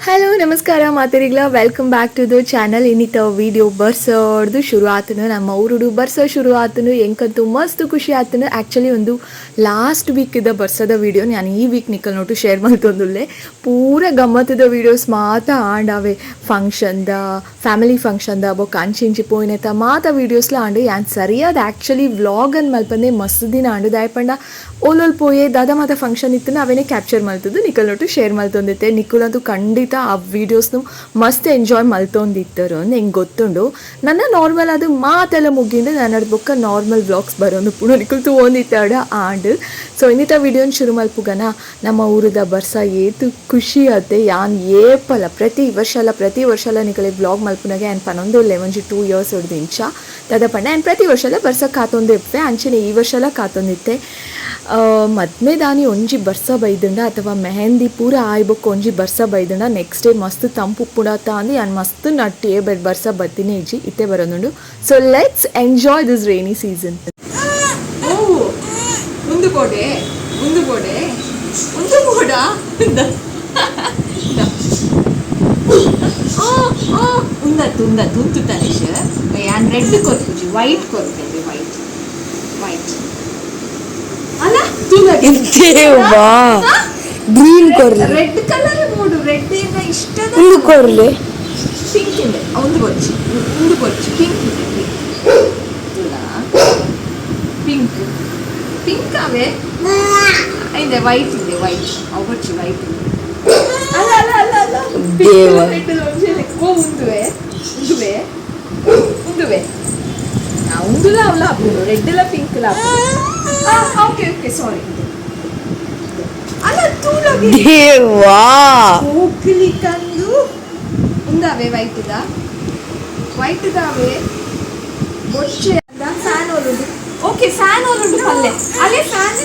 Hello, ನಮಸ್ಕಾರ ಮಾತೆರಿಗ್ಲ. Welcome back to the channel. ಇನ್ನಿತ video ಬರ್ಸೋಡ್ದು ಶುರು ಆತನು. ನಮ್ಮ ಊರುಡು ಬರ್ಸೋ ಶುರು ಆತನು. ಎಂಕಂತೂ ಮಸ್ತ್ ಖುಷಿ ಆತನು. ಆ್ಯಕ್ಚುಲಿ ಒಂದು ಲಾಸ್ಟ್ ವೀಕ್ ಇದ್ದ ಬರ್ಸದ ವೀಡಿಯೋ ನಾನು ಈ ವೀಕ್ ನಿಕ್ಕಲ್ ನೋಟು ಶೇರ್ ಮಲ್ತೊಂದುಲ್ಲೆ. ಪೂರ ಗಮ್ಮತ್ತದ ವೀಡಿಯೋಸ್ ಮಾತ ಆಂಡಾವೆ. ಫಂಕ್ಷನ್ದ, ಫ್ಯಾಮಿಲಿ ಫಂಕ್ಷನ್ದ, ಬೊಕ್ಕ ಅಂಚಿ ಇಂಚಿ ಪೋಯಿನೆತ ಮಾತ ವೀಡಿಯೋಸ್ಲ ಆಂಡ್. ಯಾನ್ ಸರಿಯಾದ ಆ್ಯಕ್ಚುಲಿ ವ್ಲಾಗ್ ಅನ್ ಮಲ್ಪಂದೆ ಮಸ್ತ್ ದಿನ ಆಂಡ್. ದಾಯೆ ಪಂಡ ಓಲೋಲ್ ಪೋಯೆ, ದಾದ ಮಾತ ಫಂಕ್ಷನ್ ಇತ್ತು, ಅವೇನೆ ಕ್ಯಾಪ್ಚರ್ ಮಲ್ತದ್ದು ನಿಕಲ್ ನೋಟು ಶೇರ್ ಮಲ್ತೊಂದಿತ್ತೆ. ನಿಕುಲಂತೂ ಖಂಡಿತ ಆ ವೀಡಿಯೋಸ್ನು ಮಸ್ತ್ ಎಂಜಾಯ್ ಮಲ್ತೊಂದಿತ್ತರು ಎಂಕ್ ಗೊತ್ತುಂಡು. ನನ್ನ ನಾರ್ಮಲ್ ಅದು ಮಾತೆಲ್ಲ ಮುಗಿಂದು ನನ್ನ ಬೊಕ್ಕ ನಾರ್ಮಲ್ ವ್ಲಾಗ್ಸ್ ಬರೋದು ಪುಣ ನಿಕುಲ್ ತೂವೊಂದಿತ್ತಾಡ ಆಂಡ್. ಸೊ ಇನ್ನಿತ ವಿಡಿಯೋನ ಶುರು ಮಲ್ಪುಗನ. ನಮ್ಮ ಊರದ ಬರ್ಸ ಏತು ಖುಷಿ ಆತೆ. ಯಾನ್ ಏಪಲ ಪ್ರತಿ ವರ್ಷ ಅಲ್ಲ, ಪ್ರತಿ ವರ್ಷ ಅಲ್ಲ, ನಿಕಲೆ ವ್ಲಾಗ್ ಮಲ್ಪುನಾಗ ಯಾನ್ ಪನೊಂದುಲ್ಲೆ. ಒಂಜಿ 2 ಇಯರ್ಸ್ ಹೊಡ್ದು ಇಂಚ ದಾದ ಪಂಡ ಯಾನ್ ಪ್ರತಿ ವರ್ಷ ಎಲ್ಲ ಬರ್ಸ ಕಾತೊಂದು ಇಪ್ಪೆ. ಅಂಚನೆ ಈ ವರ್ಷ ಎಲ್ಲ ಕಾತೊಂದಿತ್ತೆ. ಮದ್ಮೆ ದಾನಿ ಒಂಜಿ ಬರ್ಸ ಬೈದುಂಡ ಅಥವಾ ಮೆಹಂದಿ ಪೂರ ಆಯ್ಬೊಕ್ಕ ಒಂಜಿ ಬರ್ಸ ಬೈದುಂಡ ನೆಕ್ಸ್ಟ್ ಡೇ ಮಸ್ತ್ ತಂಪು ಉಪ್ಪುಡಾತ ಅಂದ್ ಯಾನ್ ಮಸ್ತ್ ನಟ್ಟಿಯೆ. ಬಟ್ ಬರ್ಸ ಬತ್ತಿನೇ ಇಜ್ಜಿ, ಇತ್ತೆ ಬರೋದುಂಡು. So let's enjoy this rainy season. ಒಂದು ಬೋಡೆ, ಒಂದು ಬೋಡೆ, ಒಂದು ಬೋಡ. ಉಂದತ್ತು ಉಂದತ್ತು ಉಂತು ತನಿಷ್. ಯಾನ್ ರೆಡ್ ಕೊರ್ಪುಜಿ, ವೈಟ್ ಕೊರ್ಪೇವೆ. ವೈಟ್, ವೈಟ್ ಅಲ್ಲ. ದೇವಾ, ಗ್ರೀನ್ ಕೊರ್ಲೆ. ರೆಡ್ ಕಲರ್ ಬೋಡು, ರೆಡ್ ಇಂದ ಇಷ್ಟದ. ಉಂದು ಕೊರ್ಲೆ. ಪಿಂಕ್ ಇದೆ. ಒಂದು ಬೊಚ್ಚಿ, ಒಂದು ಬೊಚ್ಚಿ. ಪಿಂಕ್ ಇದೆ, ಪಿಂಕ್. ಪಿಂಕ್, ಪಿಂಕ್ ಅವೇ ಇದೆ. ವೈಟ್ ಇದೆ, ವೈಟ್. ಅವು ಬೊಚ್ಚಿ, ವೈಟ್ ಇದೆ. ಅಲ್ಲ ಅಲ್ಲ ಅಲ್ಲ ಅಲ್ಲ. ದೇವ. ರೆಡ್. ಓ, ಉಂದುವೆ, ಉಂದುವೆ, ಉಂದುವೆ. ಉಂದುಲ ಅವಲ ಹಾಪುಂಡು. ರೆಡ್ ಎಲ್ಲ ಪಿಂಕ್ ಲ. ಓಕೆ ಓಕೆ, ಸಾರಿ. ಅಲ್ಲ, ತೂಲಗೆ. ದೇವಾ. ಹೋಗ್ಲಿ ಕಂದು. ಉಂದಾವೆ ವೈಟ್ ಇದ, ವೈಟ್ ಇದಾವೆ. ಬೊಚ್ಚೆ ಅಂದ. ಫ್ಯಾನ್ ಓಲುಂಡು? ಓಕೆ, ಫ್ಯಾನ್ ಓಲುಂಡು ಪಲ್ಲೆ. ಅಲ್ಲೇ ಫ್ಯಾನ್.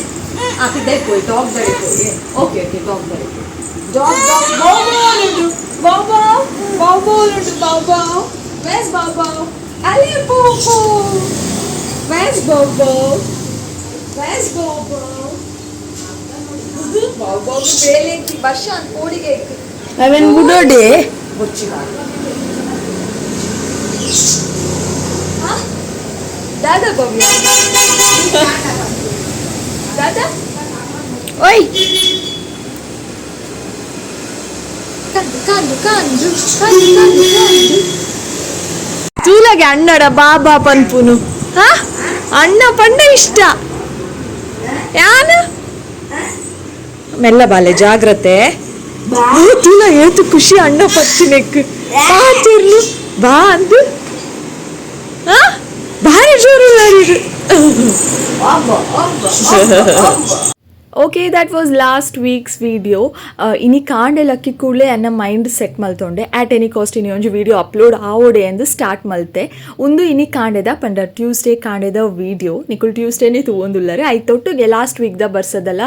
ಆ ಪಿದಾಯ್ ಪೋಯಿ, ಡಾಗ್ ದಡೆ ಪೋಯಿ. ಓಕೆ ಓಕೆ, ಡಾಗ್ ದಡೆ ಪೋಯಿ. Dog, dog. ಬಾಬಾ ಓಲುಂಡು? ಬಾಬಾ, ಬಾಬಾ ಓಲುಂಡು? ಬಾಬಾ, ವೇರ್ಸ್ ಬಾಬಾ? ಅಲ್ಲೇ ಬೋಬೋ. ವೇರ್ಸ್ ಬೋಬೋ? ವೇರ್ಸ್ ಬೋಬೋ? ಬಾಬಾ ಬೇಲೆ ವರ್ಷ ಅಂತ ಕೋಡಿಗೆ. ಅವೆನ್ ಬುಡೋಡೆ. ಬೊಚ್ಚಿ. ದಾದಾ ಭವ್ಯ, ದಾದಾ. ಓಯ್. ಕಂದು ಕಂದು ಕಂದು ಕಂದು ಕಂದು ಕಂದು. ತೂಲಗೆ ಅಣ್ಣಡ ಬಾಬಾ ಪನ್ಪುನು. ಹಾ, ಅಣ್ಣ ಪಂಡ ಇಷ್ಟ. ಯಾನ ಮೆಲ್ಲ ಬಾಲೆ, ಜಾಗ್ರತೆ. ತೂಲ, ಏತು ಖುಷಿ ಅಣ್ಣ ಪತ್ತಿನೆಕ್. ಪಾತಿರ್ಲು ಬಾ ಅಂದು. ಹಾ, ಭಾರಿ ಜೋರು. Okay, that was last week's video. ಇನಿ ಕಾಂಡೆ ಲಕ್ಕಿ ಕೂಡಲೇ ಎನ್ನ ಮೈಂಡ್ ಸೆಟ್ ಮಲ್ತೊಂಡೆ. ಆಟ್ ಎನಿ ಕಾಸ್ಟ್ ಇನಿ ಒಂಜಿ ವೀಡಿಯೋ ಅಪ್ಲೋಡ್ ಆವೊಡೆ ಎಂದು ಸ್ಟಾರ್ಟ್ ಮಲ್ತೆ. ಒಂದು ಇನಿ ಕಾಂಡೆದ ಪಂಡ ಟ್ಯೂಸ್ಡೇ ಕಾಂಡೆದ ವೀಡಿಯೋ. ನಿಕುಲ್ ಟ್ಯೂಸ್ಡೇನೆ ತೂವೊಂದುಲ್ಲರೆ. I ತೊಟ್ಟುಗೆ ಲಾಸ್ಟ್ ವೀಕ್ದ ಬರ್ಸದಲ್ಲ,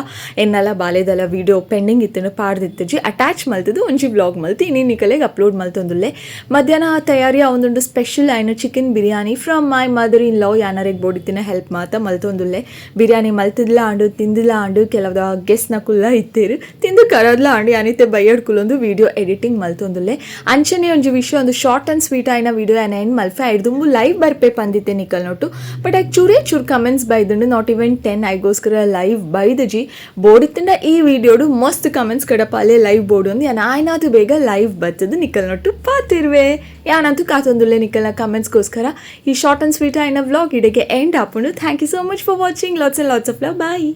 ಎನ್ನಲ ಬಾಲೆದಲ್ಲ ವೀಡಿಯೋ ಪೆಂಡಿಂಗ್ ಇತ್ತನು ಪಾಡ್ದಿತ್ತಜಿ. ಅಟ್ಯಾಚ್ ಮಲ್ತದು ಒಂಜಿ ವ್ಲಾಗ್ ಮಲ್ತು ಇನಿ ನಿಕಲೆಗ್ ಅಪ್ಲೋಡ್ ಮಲ್ತೊಂದುಲ್ಲೆ. ಮಧ್ಯಾಹ್ನ ತಯಾರಿ ಒಂದೊಂದು ಸ್ಪೆಷಲ್ ಆಯ್ನ chicken biryani from my mother in law. ಯಾನರೆಗ್ ಬೋಡಿತ್ತಿನ ಹೆಲ್ಪ್ ಮಾತ ಮಲ್ತೊಂದುಲ್ಲೆ. ಬಿರಿಯಾನಿ ಮಲ್ತಿದ್ಲ ಆಂಡು, ತಿಂದಿಲ್ಲ ಆಂಡು. ಕೆಲವ್ದ ಗೆಸ್ಟ್ ನಕುಲ್ಲ ಇತ್ತೇರು, ತಿಂದು ಕರದ್ಲ ಆಂಡು. ಯಾನಿತ್ತೆ ಬೈಯಡ್ ಕುಲೊಂದು ವೀಡಿಯೋ ಎಡಿಟಿಂಗ್ ಮಲ್ತೊಂದುಲ್ಲೆ. ಅಂಚನೆ ಒಂಜಿ ವಿಷಯ, ಒಂದು ಶಾರ್ಟ್ ಅಂಡ್ ಸ್ವೀಟ್ ಆಯ್ನ ವೀಡಿಯೋ ಆಯ್ನ ಎಂಡ್ ಮಲ್ಫೆ. ಐಡ್ದುಂಬು ಲೈವ್ ಬರ್ಪೆ ಪಂದಿತ್ತೆ ನಿಕಲ್ ನೋಟು. ಬಟ್ ಐಕ್ ಚೂರೇ ಚೂರು ಕಮೆಂಟ್ಸ್ ಬೈದುಂಡು, not even 10. ಐಗೋಸ್ಕರ ಲೈವ್ ಬೈದಜಿ. ಬೋಡಿತ್ತಂಡ ಈ ವಿಡಿಯೋಡು ಮಸ್ತ್ ಕಮೆಂಟ್ಸ್ ಕಡಪಾಲೆ, ಲೈವ್ ಬೋರ್ಡ್ ಒಂದು. ಯಾನ್ ಆಯ್ನಾತು ಬೇಗ ಲೈವ್ ಬರ್ತದೆ, ನಿಕಲ್ ನೋಟು ಪಾತಿರುವೆ. ಯಾನಂತೂ ಕಾತೊಂದುಲ್ಲೆ ನಿಕಲ್ನ ಕಮೆಂಟ್ಸ್ಗೋಸ್ಕರ. ಈ ಶಾರ್ಟ್ ಅಂಡ್ ಸ್ವೀಟ್ ಆಯ್ನ ವ್ಲಾಗ್ ಇಡೆಗೆ ಎಂಡ್ ಆಪುಂಡು. Thank you so much for watching. Lots and lots of love. Bye.